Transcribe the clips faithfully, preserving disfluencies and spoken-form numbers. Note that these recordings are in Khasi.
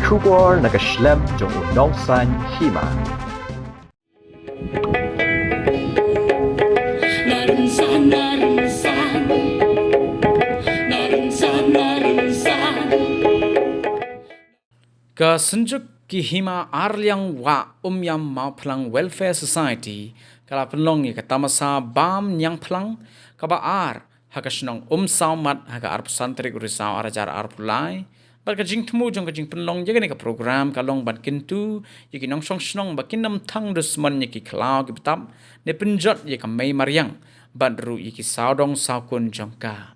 Khubor na ka shlem jong u nongsan hima. Ka Synjuk ki Hima Arliang Wah Umiam Mawphlang Welfare Society ka la pynlong ïa ka tamasa bam ñiangphlang kaba ar ha ka shnong Umsawmat ha ka arphew san tarik u Risaw ar hajar arphew lai. Bad ka jingthmu jong ka jingpynlong ïa kane ka program ka long ban kyntu ïa ki nongshong shnong ba kin ym thang dusmon ïa ki khlaw ki btap ne pynjot ïa ka mei mariang bad ruh ïa ki sawdong sawkun jong ka.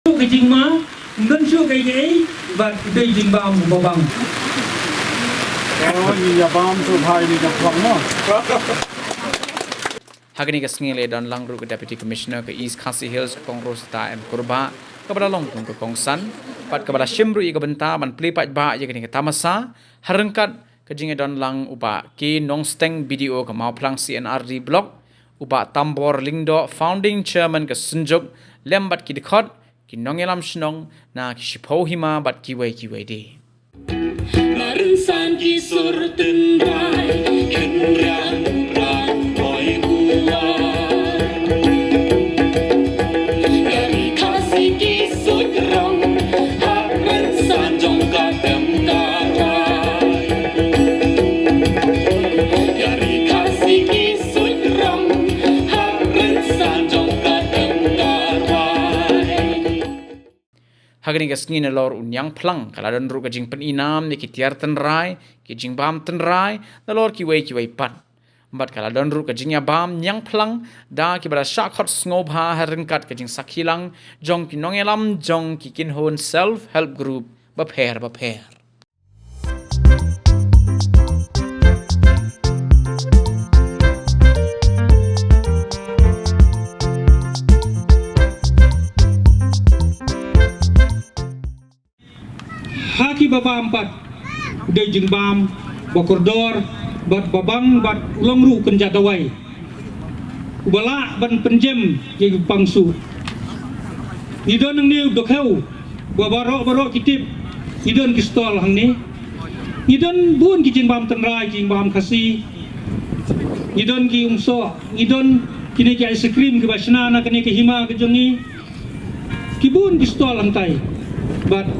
Ka jingma, ngin shu ka ei, bad dei jingbam ba bang. Oh, ngi ïa bam shu bha ïa ka plang mo. Ha kane ka sngi la don lang ruh ka Deputy Commissioner ka East Khasi Hills ka Kong Rosita M Kurbah, kaba la long kum ka kongsan, bad kaba la shim ruh ïa ka bynta ban plie paidbah ïa kane ka tamasa, ha ryngkat ka jingïadon lang u Bah K Nongsteng, B D O ka Mawphlang C and R D Block, u Bah Tambor Lyngdoh, Founding Chairman ka Synjuk, lem bad ki dkhot, ki nongïalam shnong, na ki shiphew hima bad kiwei kiwei de. La rynsan ki sur tynrai, hynrei rang poi kular. Ïa ri Khasi ki suit rong, ha rynsan jong ka tem ka rai. Ïa ri Khasi ki suit rong, ha rynsan jong ka tem ka rai. Ha kane ka sngi nalor u ñiangphlang ka la don ruh ka jingpyni nam ïa ki tiar tynrai, ki jingbam tynrai, nalor kiwei kiwei pat. Bad ka la don ruh ka jingïabam ñiangphlang da kiba la shah khot sngewbha ha ryngkat ka jingsakhi lang jong ki nongïalam jong ki kynhun self help group bapher bapher. Ha kiba bam pat, dei jingbam ba kordor, bad ba bang, bad u long ruh u kynja dawai uba lah ban pynjem ïa ki pangsu. Ngi don hangne u dkhot ba baroh baroh ki tip, ngi don ki stall hangne. Ngi don bun ki jingbam tynrai, ki jingbam Khasi. Ngi don ki umsoh, ngi don kine ki ice cream kiba shna na kane ka hima ka jong ngi. Ki bun ki stall hangtai. Bad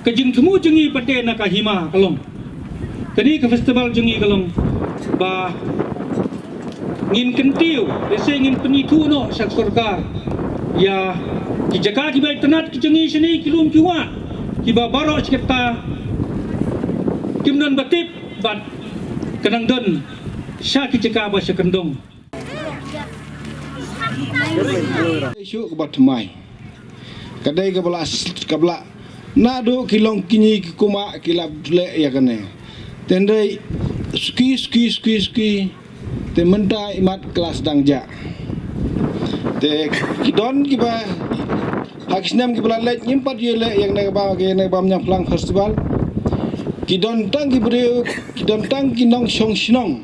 ka jingthmu jong ngi pat te na ka hima ka long, kane ka festival jong ngi ka long ba ngin kyntiew, lehse ngin pynithuh noh sha ka sorkar ïa ki jaka kiba itynnad ki jong ngi shane, ki lum ki wah kiba baroh shi katta kim don ba tip bad ka nang don sha ki jaka ba sha kyndong. Shuh kaba thymmai. Ka dei kaba la s-, kaba la naduh ki long kñi ki kumba ki la leh ïa kane. Te hynrei suki, suki, suki, suki. Te mynta imat ka la sdang jah. Te ki don kiba ha ki snem kiba la leit ngim pat ïoh leh ïa kane kaba, ïa kane kaba ñiangphlang festival. Ki don tang ki briew, ki don tang ki nongshong shnong.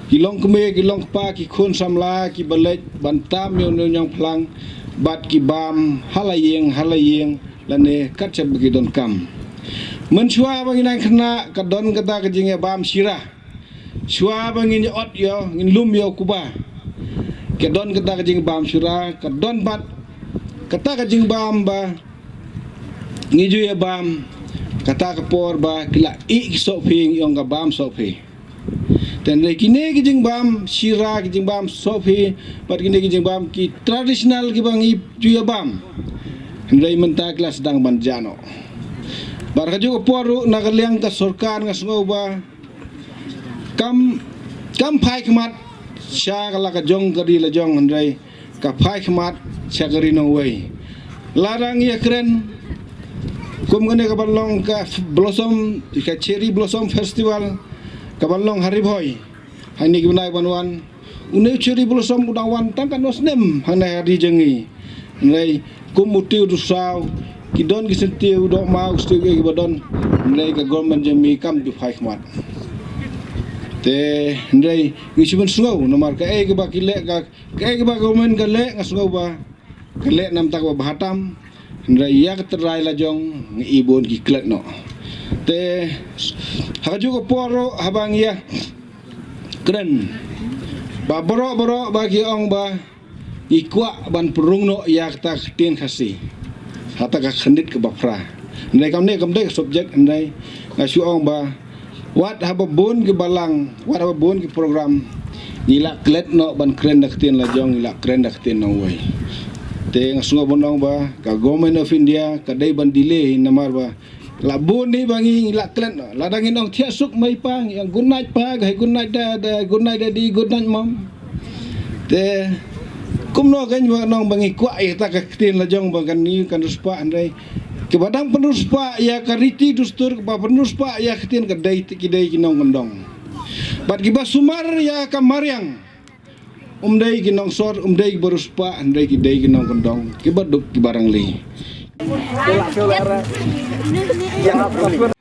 Ki long kmie, ki long kpa, ki khun samla, kiba leit ban tam ïa une u ñiangphlang, bad ki bam ha la ïing, ha la ïing, lane kat shaba ki donkam. Mynshuwa ba ngin ïa khynnah, ka don kata ka jingïabam shira. Shuwa ba ngin ïa ot ïa, ngin lum ïa u kba, ka don kata ka jingbam shira, ka don pat kata ka jingbam ba ngi ju ïabam, kata ka por ba ki la ïeh ki sohphi, ngi ong ka bam sohphi. Te hynrei kine ki jingbam shira, ki jingbam sohphi, bad kine ki jingbam ki traditional kiba ngi ju ïabam, hynrei mynta ki la sdang ban jah noh. Bad ha kajuh ka por ruh na ka liang ka sorkar nga sngew ba kam, kam phai khmat sha ka la ka jong ka ri la jong, hynrei ka phai khmat sha ka ri nongwei. Lada ngi ïakren kum kane kaban long ka f-, blossom, ka cherry blossom festival, kaban long ha Ri Bhoi hangne ki bnai ban wan. Une u cherry blossom u dang wan tang katno snem hangne ha ri jong ngi. Hynrei kum u tiew u saw, ki don ki syntiew dohmaw, ki syntiew kiba don, hynrei ka government jong ngi kam ju phai khmat. Te hynrei ngi shu pynsngew namar kaei kaba ki leh, ka, kaei kaba government ka leh, nga sngew ba ka leh na ka bynta kaba bha tam. Hynrei ïa ka trai la jong ngi i bun ki klet noh. Te ha ka juh ka por ruh haba ngi ïa kren ba baroh baroh ba ki ong ba ngi kwah ban pynrung noh ïa kata ka ktien Khasi ha kata ka khyndiat kaba phra. Hynrei kam ne kam dei ka subject, hynrei nga shu ong ba wat haba bun ki balang, wat haba bun ki program, ngi la klet noh ban kren da ka ktien la jong, ngi la kren da ka ktien nongwei. Te nga sngew ban ong ba ka Government of India ka dei ban delay namar ba la bun ni ba ngi la klet noh. Lada ngin ong thiah suk mai pa, ngi ong good night pa, ga hai good night da, da good night daddy, good night mom. Te kumno kan ba nong ba ngi kwah ïa kata ka ktien la jong ba kan ni kan riewspah, hynrei kiba dang pynriewspah ïa ka riti dustur, kiba pynriewspah ïa ka ktien ka dei ki dei ki nongkyndong. Bad kiba sumar ïa ka mariang, um dei ki nongsor, um dei kiba riewspah, hynrei ki dei ki nongkyndong kiba duk kiba rangli.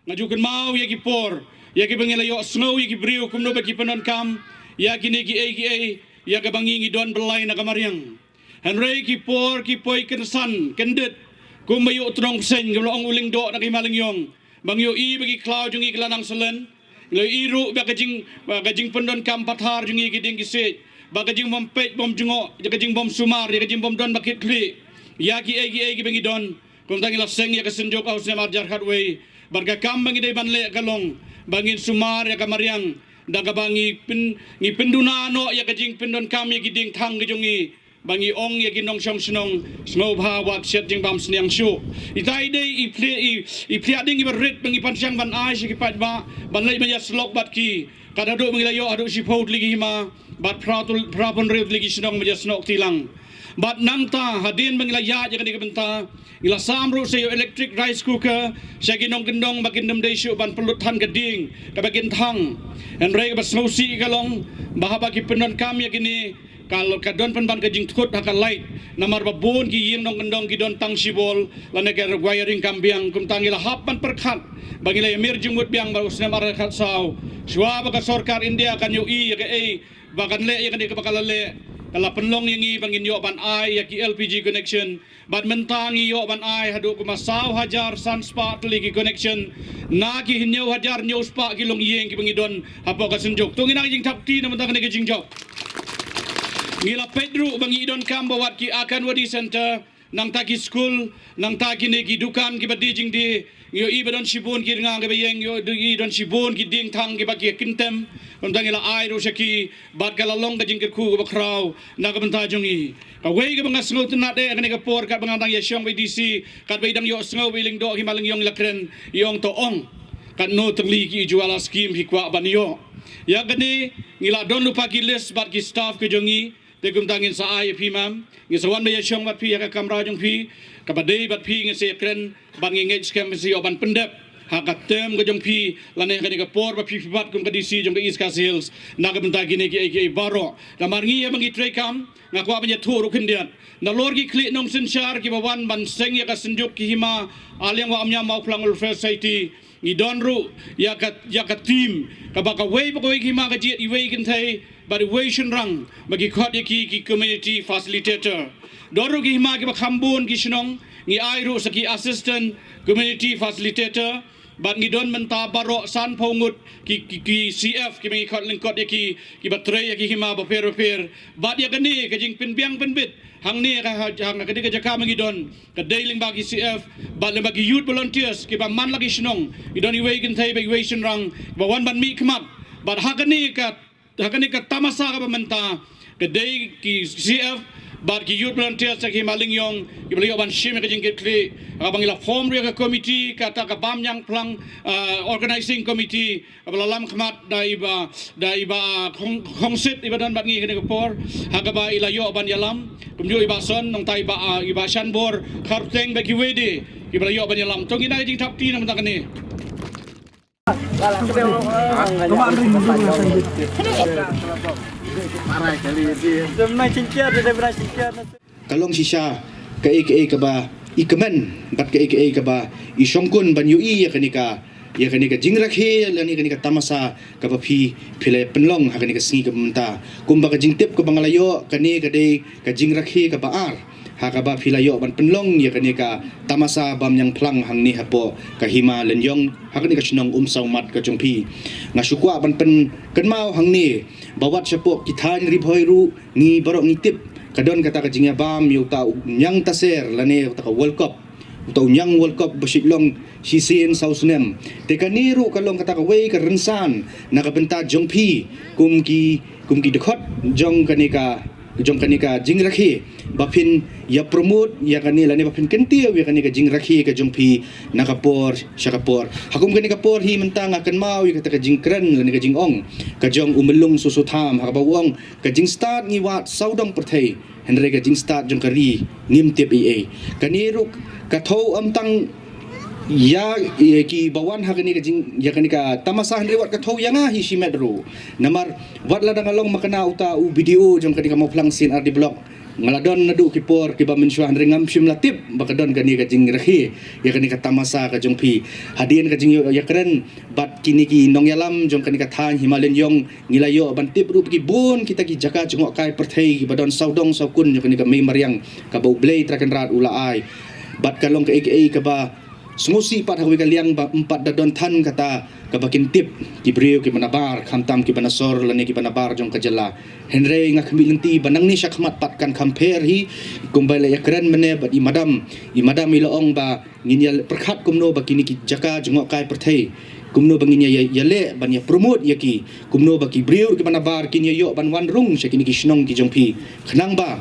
Nga ju kynmaw ïa ki por ïa kiba ngi la ïohsngew ïa ki briew kumno ba ki pyndonkam ïa kine kiei kiei ïa kaba ngi ngi don byllai na ka mariang. Hynrei ki por ki poi kynsan kyndit kumba ïoh tnong seng, kumba la ong u Lyngdoh na ka Hima Lyngiong, ba ngi ïohi ba ki khlaw jong ngi ki la nang salen. Ngi la ïohi ruh ba ka jing, ba ka jingpyndonkam pathar jong ngi ki dieng ki siej, ba ka jingbym peit bym jngoh, ka jingbym sumar, ka jingbym don ba kit khlieh ïa kiei kiei kiba ngi don. Kumta ngi la seng ïa ka synjuk ha u snem arhajar khatwei. Bad ka kam ba ngi dei ban leh ka long ba ngin sumar ïa ka mariang da kaba ngi pyn, ngi pynduna noh ïa ka jingpyndonkam ïa ki diengthang ki jong ngi, ba ngi ong ïa ki nongshong shnong, sngewbha wat shet jingbam sniang shuh. Ita i dei i phliah, i, i phliah ding iba rit ba ngi pynshang ban ai sha ki paidbah ban leit ban ïasyllok bad ki. Kat haduh ba ngi la ïoh haduh shiphew tylli ki hima bad phra tul, phra phew hynriew tylli ki shnong ba ïasnoh kti lang. Bad nangta hadien ba ngi la ïaid ïa kane ka bynta, ngi la sam ruh sa ïoh electric rice cooker sha ki nongkyndong ba kin nym dei shuh ban pynlut than ka dieng kaba kin thang. Hynrei kaba sngewsih ka long ba haba ki pyndonkam ïa kine, ka, ka don pynban ka jingthut ha ka light namar ba bun ki ïing nongkyndong ki don tang shibol lane ka wiring kam biang. Kumta ngi la hap ban pyrkhat ba ngi la ïamir jingmut biang ba u snem arhajar khatsaw, shuwa ba ka sorkar India kan ïohi ïa kaei ba kan leh ïa kane kaba ka la leh, ka la pynlong ïa ngi ba ngin ïoh ban ai ïa ki L P G connection. Bad mynta ngi ïoh ban ai haduh kumba saw hajar san spah tylli ki connection na ki hynñiew hajar hynñiew spah ki longïing kiba ngi don hapoh ka synjuk. To ngin ai jingthap kti na bynta kane ka jingjop. Ngi la peit ruh ba ngi donkam ba wat ki Anganwadi Center, nangta ki skul, nangta kine ki dukan kiba die jingdie. Ngi ïohi ba don shibun ki rnga kiba ïeng, ngi ïohi don shibun ki diengthang kiba ki kyntem. Kumta ngi la ai ruh sha ki bad ka la long ka jingkyrkhu kaba khraw na ka bynta jong ngi. Kawei kaba nga sngewtynnad eh ha kane ka por katba nga dang ïashong bad i D C, katba i dang ïohsngew bad i Lyngdoh Hima Lyngiong i la kren, i ong to ong katno tylli ki Ujjwala scheme phi kwah ban ïoh. Ïa kane ngi la don lypa ki list bad ki staff ka jong ngi. Te kumta ngin sa ai ïa phi, ma'am, ngin sa wan ban ïashong bad phi ha ka kamra jong phi, kaba dei bad phi ngin sa ïakren bad ngi ngeit skhem phin sa ïoh ban pyndep ha ka term ka jong phi lane ha kane ka por ba phi phi bat kum ka D C jong ka East Khasi Hills na ka bynta kine kiei kiei baroh. Namar ngi haba ngi treikam, nga kwah ban ïathuh ruh khyndiat, nalor ki khlieh nongsynshar kiba wan ban seng ïa ka synjuk ki hima Aliang Wah Umñiam Mawphlang Welfare Society, ngi don ruh ïa ka, ïa ka team kaba kawei pa kawei ki hima ka jied iwei i kynthei bad iwei i shynrang ba ki khot ïa ki ki community facilitator. Don ruh ki hima kiba kham bun ki shnong, ngi ai ruh sa ki assistant community facilitator. Bad ngi don mynta baroh sanphew ngut ki, ki, ki C F kiba ngi khot lyngkot ïa ki, kiba trei ïa ki hima bapher bapher. Bad ïa kane ka jingpynbiang pynbit hangne ha, ha, ha kane ka jaka ba ngi don, ka dei lyngba ki C F bad lyngba ki youth volunteers kiba man la ki shnong. Ngi don iwei i kynthei bad iwei i shynrang ba wan ban mihkhmat. Bad ha kane ka, ha kane ka tamasa kaba mynta, ka dei ki C F bad ki youth volunteers jong ka Hima Lyngiong kiba la ïoh ban shim ïa ka jingkitkhlieh. Kaba ngi la form ruh ïa ka committee, kata ka Bamñiangphlang, ah, organizing committee, kaba la lam khmat da i Bah, da i Bah Khong, Khongsit iba don bad ngi ha kane ka por, ha kaba i la ïoh ban ïalam, kumjuh i Bah Son, nangta i Bah, ah, i Bah Shanbor Kharpteng bad kiwei de kiba la ïoh ban ïalam. To ngin ai jingthap kti na ka bynta kane. Ka long shisha kaei kaei kaba i kmen bad kaei kaei kaba i shongkun ban ïohi ïa kane ka, ïa kane ka jingrakhe lane kane ka tamasa kaba phi, phi la pynlong ha kane ka sngi kaba mynta. Kumba ka jingtip kaba nga la ïoh, kane ka dei ka jingrakhe kaba ar. ha kaba phi la ïoh ban pynlong ïa kane ka tamasa bam ñiang phlang hangne hapoh ka Hima Lyniong, ha kane ka shnong Umsawmat ka jong phi. Nga shu kwah ban pynkynmaw hangne ba wat shapoh ki thaiñ Ri Bhoi ruh ngi baroh ngi tip ka don kata ka jingïabam ïa uta u ñiang taser lane uta ka World Cup, uta u ñiang World Cup ba shu long shisien saw snem. Te kane ruh ka long kata kawei ka rynsan na ka bynta jong phi kum ki, kum ki dkhot jong kane ka, jong kane ka jingrakhe, ba phin ïa promote ïa kane lane ba phin kyntiew ïa kane ka jingrakhe ka jong phi na ka por sha ka por. Ha kum kane ka por hi mynta nga kynmaw ïa kata ka jingkren lane ka jingong ka jong u Myllung Soso Tham, ha kaba u ong ka jingstad ngi wad sawdong pyrthei, hynrei ka jingstad jong ka ri ngim tip ei ei. Kane ruh ka thew ym tang ïa, ïa ki ba wan ha kane ka jing, ïa kane ka tamasa, hynrei wat ka thew ïa nga hi shimet ruh. Namar wat lada nga long makna uta u B D O jong kane ka Mawphlang C and R D Block, nga la don naduh ki por kiba mynshuwa, hynrei ngam shym la tip ba ka don kane ka jingrakhe ïa kane ka tamasa ka jong phi. Hadien ka jingïakren bad kine ki nongïalam jong kane ka thaiñ Hima Lyniong, ngi la ïoh ban tip ruh ba ki bun kita ki jaka jngohkai pyrthei kiba don sawdong sawkun jong kane ka mei mariang kaba U Blei Trai Kynrad u la ai. Bad ka long kaei kaei kaba sngewsih pat ha kawei ka liang ba ym pat da don than kata kaba kin tip ki briew kiba nabar, khamtam kiba nasor lane kiba nabar jong ka jylla. Hynrei nga khmih lynti ba nangne shakhmat pat kan kham pher hi, kumba la ïakren mynne bad i madam. I madam i la ong ba ngin ïa pyrkhat kumno ba kine ki jaka jngohkai pyrthei, kumno ba ngin ïa, ïa, ïaleh ban ïa promote ïa ki, kumno ba ki briew kiba nabar kin ïa ïoh ban wan rung sha kine ki shnong ki jong phi. Khnang ba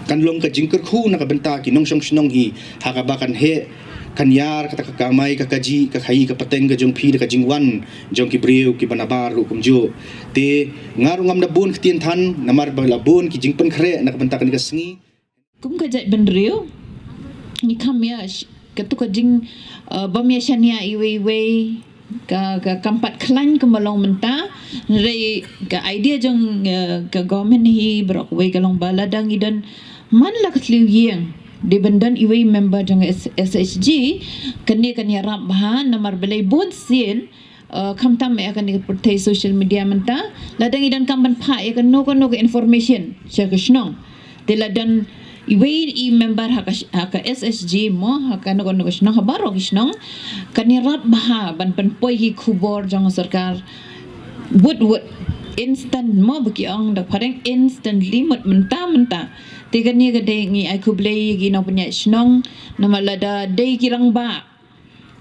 kan long ka jingkyrkhu na ka bynta ki nongshong shnong hi, ha kaba kan heh kan ïar kata ka kamai ka kajih ka khaïi ka pateng ka jong phi da ka jingwan jong ki briew kiba nabar ruh kumjuh. Te nga ruh ngam da bun ktien than namar ba la bun ki jingpynkhreh na ka bynta kane ka sngi. Kum ka jaitbynriew ngi kham ïa sh-, katu ka jing, uh, bym ïa shaniah iwei iwei, ka, ka kam pat khlaiñ kumba long mynta. Hynrei ka idea jong, uh, ka government hi baroh kawei ka long ba lada ngi don man la ka thliew ïing, dei ban don iwei member jong S-, S H G, kane kan ïarap bha namar balei bun sien, uh, khamtam ïa kane ka pyrthei social media mynta, lada ngi donkam ban phah ïa kano kano ka information sha ka shnong, te la don iwei i member ha ka sh-, ha ka S H G mo, ha kano kano ka shnong, ha baroh ki shnong, kan ïarap bha ban pynpoi ki khubor jong sorkar wut wut, instant mo ba ki ong da phareng, instantly, mut mynta mynta. Te kane ka dei ngi ai khublei ïa ki nongpynïaid shnong, namar lada dei ki rangbah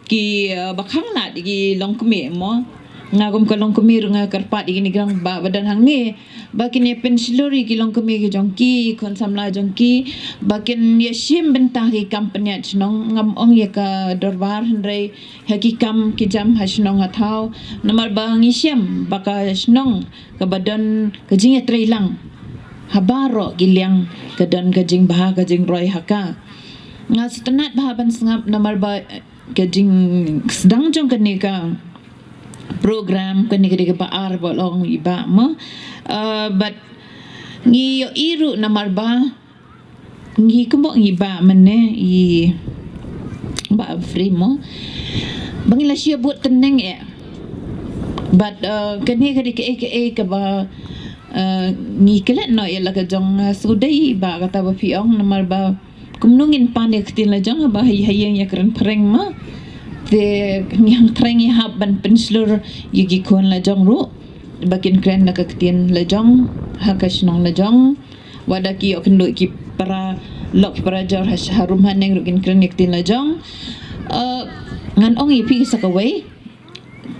ki, uh, ba khanglad ïa ki longkmie mo. Nga kum ka longkmie ruh nga kyrpad ïa kine ki rangbah ba don hangne ba kin ïa pynshlur ïa ki longkmie ki jong ki, khun samla jong ki, ba kin ïa shim bynta ki kam pynïaid shnong, ngam ong ïa ka dorbar hynrei ha ki kam ki jam ha shnong ha thaw. Namar ba ngi shem ba ka shnong kaba don ka jingïatreilang ha baroh ki liang ka don ka jingbha ka jingroi ha ka. Nga sngewtynnat bha ban sngap namar ba ka jingsdang jong kane ka program, kane ka dei kaba ar ba long i Bah mo. Uh, bad ngi ïohi ruh namar ba ngi kumba ngi Bah mynne i Bah Free mo, ba ngi la shu bud tneng eh. Bad, uh, kane ka dei kaei kaei kaba, uh, ngi klet noh ïa la ka jong, uh, sngewdei ba kata ba phi ong namar ba kumno ngin pan ïa ka ktien la jong haba ha ïing ïakren phareng ma. Te ngi hap thrang, ngi hap ban pynshlur ïa ki khun la jong ruh ba kin kren da ka ktien la jong ha ka shnong la jong. Wat la ki ïoh kynduh ki para lok ki para jor ha sh-, harum haneng ruh kin kren ïa ka ktien la jong. Eh, ngan ong ïa phi sa kawei.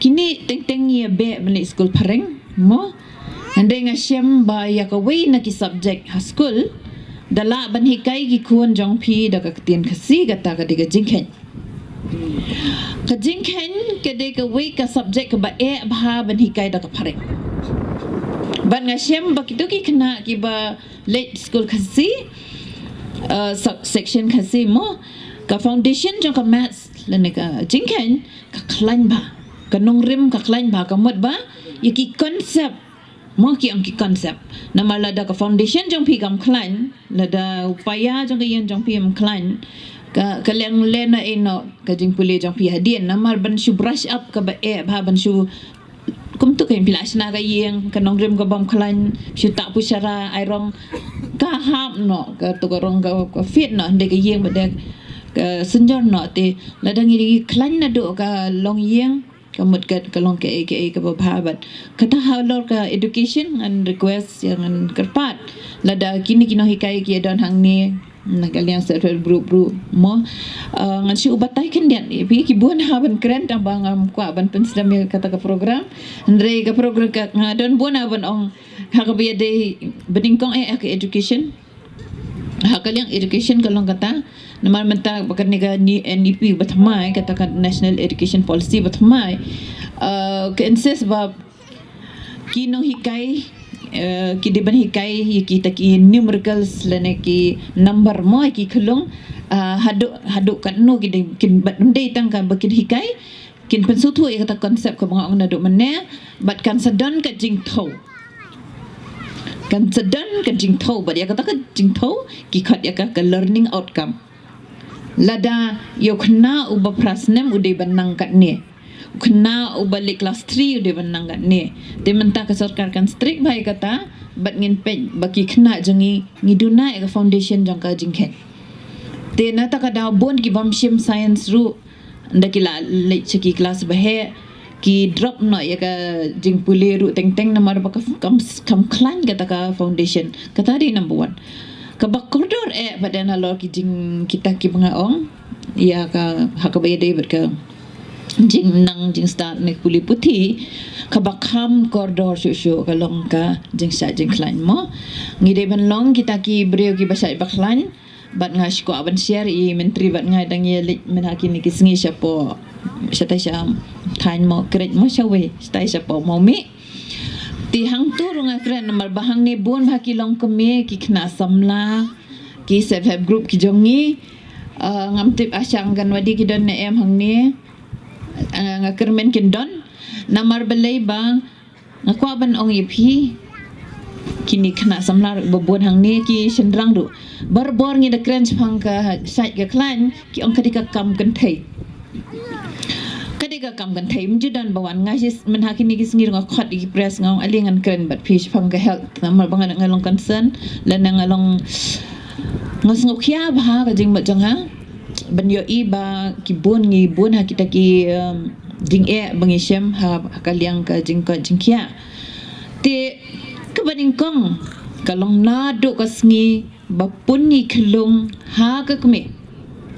Kine teng teng ngi ïa beh ban leit skul phareng mo. Hynrei nga shem ba ïa kawei na ki subject ha skul, da lah ban hikai ki khun jong phi da ka ktien Khasi, kata ka dei ka jingkheiñ. Ka jingkheiñ ka dei kawei ka subject kaba eh bha ban hikai da ka phareng. Bad nga shem ba kito ki khynnah kiba leit skul Khasi, eh, sub-, section Khasi mo, ka foundation jong ka maths lane ka jingkheiñ ka khlaiñ bha, ka nongrim ka khlaiñ bha, ka mut ba ïa ki concept mo, ki ong ki concept. Namar lada ka foundation jong phi kam khlaiñ, lada u paia jong ka ïing jong phi kam khlaiñ, ka, ka liang lehnoh ïehnoh ka jingpule jong phi hadien. Namar ban shu brush up kaba eh bha, ban shu kumto, kan phi la shna ka ïing, ka nongrim ka bym khlaiñ, shu tah pushara, ai rong, ka hap noh, ka tu ka rong ka, ka fit noh, hynrei ka ïing bad ka synjor noh. Te lada ngi khlaiñ naduh ka longïing, ka mut ka, ka long kaei kaei kaba bha. Bad kata halor ka education, ngan request ïa, ngan kyrpad lada kine ki nonghikai ki don hangne na ka liang self help group ruh mo, eh, ngan shu batai khyndiat ïa phi, ki bun ha ban kren tang ba ngam kwah ban pynslem ïa kata ka program. Hynrei ka program ka, nga don bun ha ban ong ha kaba ïadei banyngkong eh ha ka education. Ha ka liang education ka long kata, namar mynta ba kane ka N E P ba thymmai, kata ka National Education Policy ba thymmai, eh, ka insist ba ki nonghikai, eh, ki dei ban hikai ïa kita ki numericals lane ki number mo, ki khyllung, eh, haduh, haduh katno ki dei, kin, bad ym dei tang ka ba kin hikai, kin pynsngewthuh ïa kata concept kaba nga ong naduh mynne, bad kan sa don ka jingthew. Kan sa don ka jingthew, bad ïa kata ka jingthew ki khot ïa ka, ka learning outcome. Lada ïa u khynnah uba phra snem u dei ban nang katne, u khynnah uba leit klas three u dei ban nang katne. Te mynta ka sorkar kan strict bha ïa kata, bad ngin peit ba ki khynnah jong ngi, ngi duna ïa ka foundation jong ka jingkheiñ. Te na kata ka daw bun ki bym shim science ruh, ynda ki la leit sha ki klas ba heh, ki drop noh ïa ka jingpule ruh teng teng namar ba ka kam, kam khlaiñ kata ka foundation. Kata dei number one. Kaba kordor eh pat halor ki jing, kita kiba nga ong ïa ka, ha kaba ïadei bad ka jingnang jingstad ne pule puthi, kaba kham kordor shuh shuh ka long ka jingshait jingkhlaiñ mo. Ngi dei ban long kita ki briew kiba shait ba khlaiñ. Bad nga shu kwah ban share, i Myntri bad nga dang ïa leit mynta kine ki sngi shapoh, shatai sha thaiñ Mawkyrwat mo, shawei shatai shapoh Mawmih. Te hangto ruh nga kren namar ba hangne bun bha ki longkmie, ki khynnah samla, ki self help group ki jong ngi. Ah, ngam tip ah sha Anganwadi ki don ne em hangne. Ah, nga kyrmen kin don. Namar balei ba nga kwah ban ong ïa phi, kine khynnah samla ruh ba bun hangne, ki shynrang ruh, barabor ngi da kren shaphang ka shait ka khlaiñ, ki ong ka dei ka kam kynthei. Ka dei ka kam kynthei, ym ju don ba wan. Nga shu mynta kine ki sngi ruh nga khot ïa ki press, nga ong ale ngan kren bad phi shaphang ka health, namar ba nga, nga long concern lane nga long, nga sngewkhia bha ka jingmut jong nga ban ïohi ba ki bun, ngi bun ha kita ki, um, jingeh ba ngi shem ha, ha ka liang ka jingkoit jingkhiah. Te kaba nyngkong ka long naduh ka sngi ba pun ngi khyllung ha ka kmie.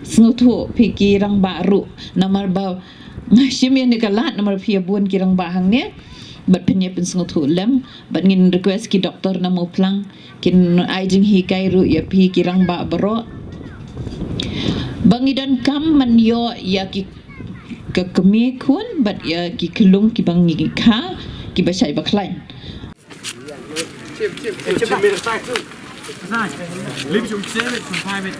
Sngewthuh phi ki rangbah ruh, namar ba nga shim ïa kane ka lad namar phi ïa bun ki rangbah hangne. Bad phin ïa pynsngewthuh lem, bad ngin request ki doktor na Mawphlang kin ai jinghikai ruh ïa phi ki rangbah baroh, ba ngi donkam ban ïoh ïa ki, ka kmie khun bad ïa ki khyllung kiba ngi kha, kiba shait ba khlaiñ. Leave your exhibit from private.